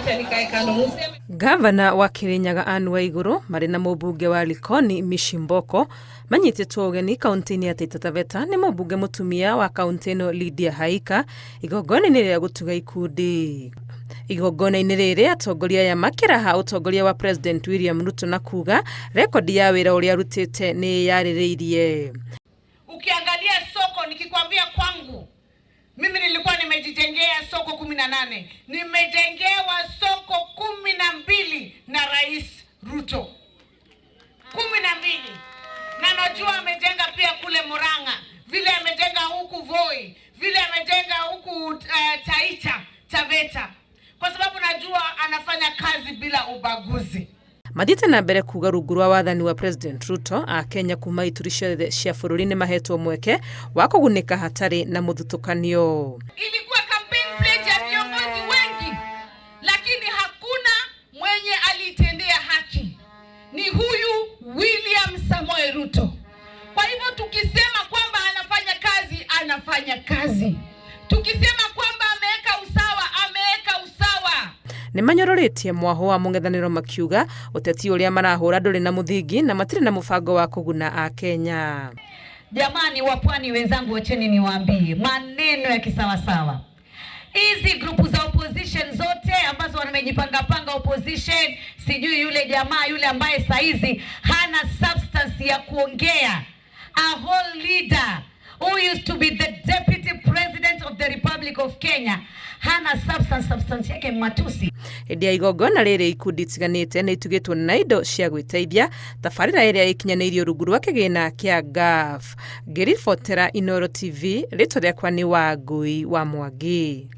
Wacha nikae kando museme. Ngavana wa Kirinyaga Anne Waiguru marĩ na mũmbunge wa Likoni Mishi Mboko manyitĩtwo ũgeni kaunti-inĩ ya Taita Taveta nĩ mũmbunge mũtumia wa kaunti ĩno Lydia Haika igongona-inĩ rĩa gũtuga ikundi. Igongona-inĩ rĩrĩ atongoria aya makĩraha ũtongoria wa President William Ruto na kuga rekondi ya wĩra ũrĩa arutĩte nĩ yarĩrĩirie. Ukiangalia soko, nikikwambia kwangu mimi nilikuwa nimejijengea soko 18, nimejengewa soko 12 na Rais Ruto, 12, na najua amejenga pia kule Murang'a, vile amejenga huku Voi, vile amejenga huku Taita Taveta, kwa sababu najua anafanya kazi bila ubaguzi. Mathiĩte na mbere kuga rungu rwa wathani wa President Ruto akenya kuma ituri ciothe cia bũrũri nĩ mahetwo mweke wa kũgunĩka hatarĩ na mũthutũkanio. Ilikuwa campaign pledge ya viongozi wengi, lakini hakuna mwenye alitendea haki, ni huyu William Samoei Ruto. Kwa hivyo tukisema kwamba anafanya kazi, anafanya kazi. Tukisema kwamba ameweka usawa, ameweka usawa. Nĩ manyororĩtie mwaho wa mũng'ethanĩro makiuga ũteti ũrĩa marahũra ndũrĩ na mũthingi na matirĩ na mũbango wa kũguna akenya. Jamani wa pwani wenzangu, wacheni niwaambie maneno ya kisawasawa. Hizi grupu za opposition zote ambazo wamejipanga panga opposition, sijui yule jamaa yule ambaye saizi hana substance ya kuongea, a whole leader who used to be the deputy president of the Republic of Kenya hana substance, substance yake matusi. Hĩndĩ ya igongona rĩrĩ ikundi itiganĩte nĩ itugĩtwo na indo cia gwĩteithia tabarĩra ĩrĩa ĩkinyanĩirio rungu rwa kĩgĩna kĩa GAF. Ngĩribotera Inooro TV, rĩtwa rĩakwa nĩ Wangui wa Mwangi.